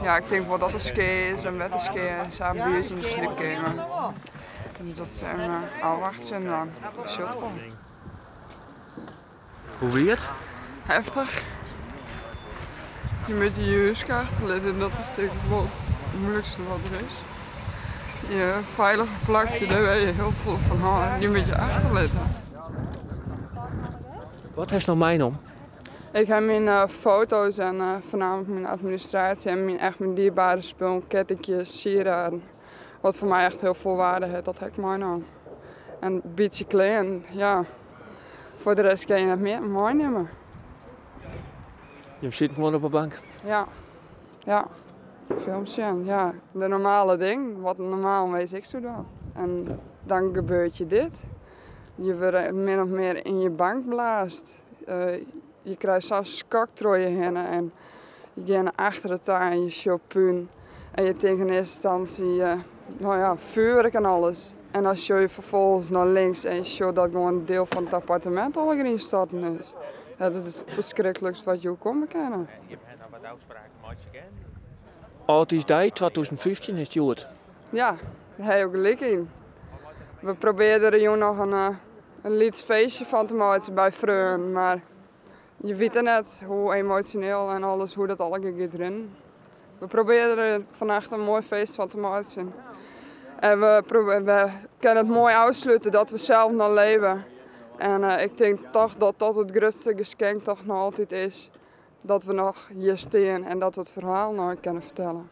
Ja, ik tink wol dat der skea is en wetterskea en sa by ús yn de sliepkeamer. Dus dat is even ôfwachtsjen dan. Sjocht wol. Hoe wie it? Heftich. Je moatte je húske achterlitte, dat is tink ik wol it muoilikste wat der is. Je feilige plakje, dêr wêr't je hiel folle fan hâlde, dy moatte je achterlitte. Wat hast no meinommen? Ik ha myn foto's en foarnaamlik myn administraasje en myn echt myn dierbare spullen, kettinkjes, sieraden. Wat foar my echt hiel folle waarde hat, dat ha ik meinaam. En in bytsje klean, ja. Foar de rest kin je net mear meinimme. Je sitte gewoan op 'e bank? Ja, ja. Films sjen, ja. De normale ding, wat in normaal minsk ek soe dwaan. En dan gebeurt je dit. Je wurde min of mear yn je bank blaasd. Je krije sa'n skok troch je hinne en je gean nei achteren ta en je sjogge pún. En je tinke yn earste ynstânsje, no ja, fjoerwurk en alles. En dan sjogge je ferfolgens nei links en je sjogge dat gewoan in diel fan it appartemint allegear ynstoarten is. Ja, dat is it ferskriklikst wat je oerkomme kinne. Aldjiersdei 2015 is it hjoed. Ja, dêr ha jo gelyk yn. We probearje der jûn noch in lyts feestje fan te meitsjen by freonen, mar je witte net hoe emosjoneel en alles, hoe dat allegear giet rinnen. We probearje der fannacht in moai feest fan te meitsjen. En we kinne it moai ôfslute dat we sels noch leve. En ik tink toch dat dat it grutste geskenk toch noch altyd is. Dat we noch hjir stean en dat we it ferhaal noch kinne fertelle.